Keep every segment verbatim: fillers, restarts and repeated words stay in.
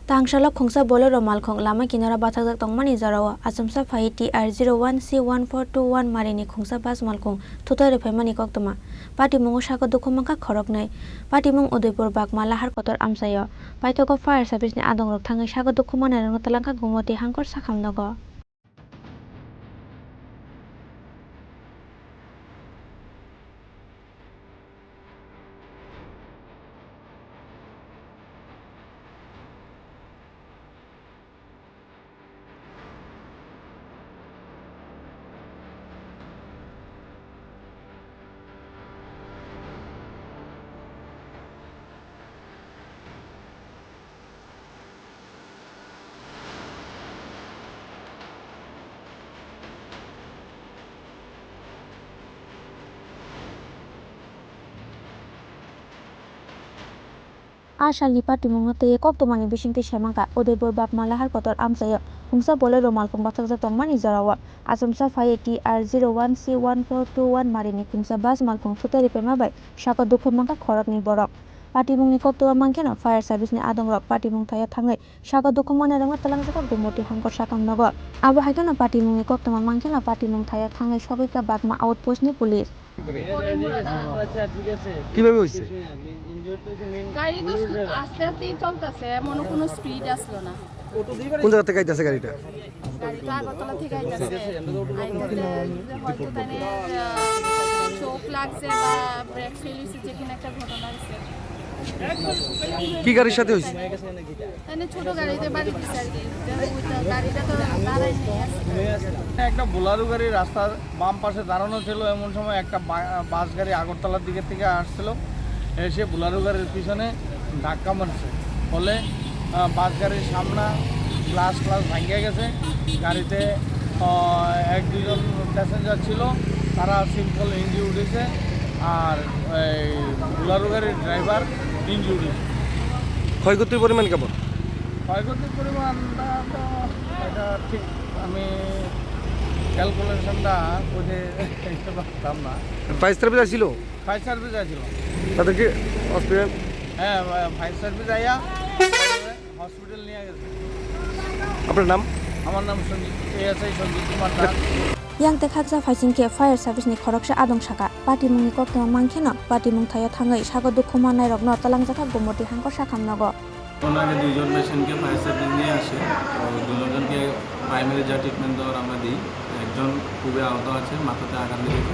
Tangsalo khungsa Bolero malkhung lama kinaro bathakjak tongmani jorao achomsa phai T R zero one C one four two one marini khungsa bus malkhung thutai rwphaimani koktwma. Patimungo sago dukhu mankha khoroknwi. Patimung Udaipur Bagma Lahar Kotor amchaio. Paithago fire service ni adongrok thangwi sago dukhu mannairokno twlangkha Gumoti Hangkor Sakham nogo. A salni patimungno twiwi koktwmani bisingtwi saimankha Udaipur Bagma Lahar Kotor amchaio khungsa Bolero malkhung bathakjak tongmani jorao. Achomsa phai T R zero one C one four two one marini khungsa bus malkhung thutai rwphaima bai sago dukhu mankha khoroknwi borok. Patimungni koktwma mankheno fire service ni adongrok patimung thaio thangwi sago dukhu mannairokno twlangjak Gumoti Hangkor Sakham nogo. Abo hai kheno patimungni koktwma mankheno patimung thaio thangwi sogwikha Bagma outpost ni police. কিভাবে হয়েছে? গাড়ি তো আস্তে আস্তেই চলতেছে, এমন কোনো স্পিড আসলো না। কোন জায়গা থেকে আইতাছে গাড়িটা? গাড়ি তো আগরতলা থেকে আইতাছে। আইতে হয়তো তাহলে, আহ, চোখ লাগছে বা ব্রেক ফেল হয়েছে, যে কোনো একটা ঘটনা হয়েছে। কি গাড়ির সাথে হয়েছে? মানে ছোট গাড়িতে বাড়ি দিছে আর কি। ওই তো গাড়িটা তো দাঁড়ায়নি। একটা বোলারো গাড়ি রাস্তার বাম পাশে দাঁড়ানো ছিল, এমন সময় একটা বা-, বাস গাড়ি আগরতলার দিকে থেকে আসছিল, এসে বোলারো গাড়ির পিছনে ধাক্কা মারছে। ফলে, আহ, বাস গাড়ির সামনা গ্লাস ফ্লাস ভাঙিয়া গেছে। গাড়িতে, আহ, এক দুইজন প্যাসেঞ্জার ছিল, তারা সিম্পল ইঞ্জুরি উঠেছে। আর এই বোলারো গাড়ির ড্রাইভার ইনজুরি। ক্ষয়ক্ষতির পরিমাণ কেমন? ক্ষয়ক্ষতির পরিমাণটা তো এটা ঠিক আমি ক্যালকুলেশনটা বুঝে দিতে পারতাম না। ফায়ার সার্ভিস আসছিল? ফায়ার সার্ভিস আসছিল। তাদেরকে হসপিটাল? হ্যাঁ, ফায়ার সার্ভিস আইয়া হসপিটাল নিয়ে গেছে। আপনার নাম? আমার নাম সঞ্জিত, এএসআই সঞ্জিত কুমার Das. Yang tekhaksa phaising khe fire service ni khoroksa adong saka, patimungni koktwma mankheno patimung thaio thangwi sago dukhu mannairokno twlangjakha Gumoti Hangkor Sakham nogo. এখন আগে দুইজন পেশেন্টকে ফায়ার সার্ভিস নিয়ে আসে, তো দুজনকে প্রাইমারি যা ট্রিটমেন্ট দেওয়ার আমরা দিই। একজন খুবই আহত আছে, মাথাতে আঘাত লেগেছে।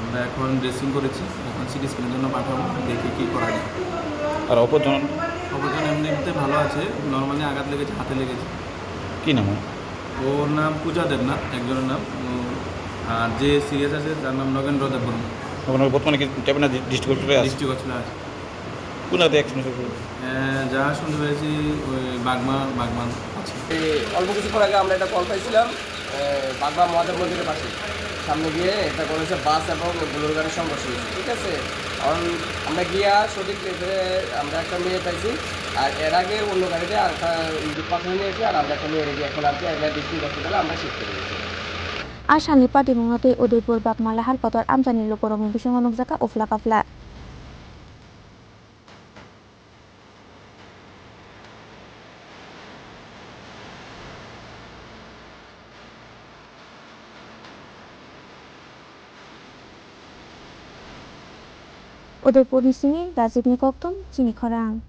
আমরা এখন ড্রেসিং করেছি, এখন সিটি স্ক্যানের জন্য পাঠাবো, দেখি কি করা যায়। আর অপরজন? অপরজন এমনিতে ভালো আছে, নর্মালি আঘাত লেগেছে, হাতে লেগেছে। কি নাম ওর? ওর নাম পূজা দেবনাথ, একজনের নাম। ও, আর যে সিরিয়াস আছে, তার নাম নগেন্দ্র দেববর্মা। ওখানে বর্তমানে কি ট্যাবনা ডিস্ট্রিক্ট হসপিটালে আছে? ডিস্ট্রিক্ট হসপিটালে আছে। কোন জায়গাতে অ্যাক্সিডেন্ট হয়েছে? আহ, যা শুনতে পেরেছি, ওই বাগমা, বাগমান আছে। এই অল্প কিছুক্ষণ আগে আমরা একটা কল পাইছিলাম, আহ, বাগমা মহাদেব মন্দিরের পাশে। সামনে গিয়ে একটা কল হয়েছে, বাস এবং বোলেরো গাড়ির সংঘর্ষ হয়েছে, ঠিক আছে? কারণ আমরা গিয়া সঠিক লেভেলে আমরা একটা মেয়ে পাইছি, আর এর আগে অন্য গাড়িতে আর একটা ইঞ্জিন পাঠানো নিয়ে এসে, আর আমরা একটা মেয়ে রেডি এখন আর কি, আমরা ডিস্ট্রিক্ট হসপিটালে আমরা শিফট করে দিয়েছি। A salni patimungno tei Udaipur Bagma Lahar Kotor amchaini lukurokni bisingo nukjakha uphla kaphla. Udaipurni simi Rajibni koktwm chini khorang.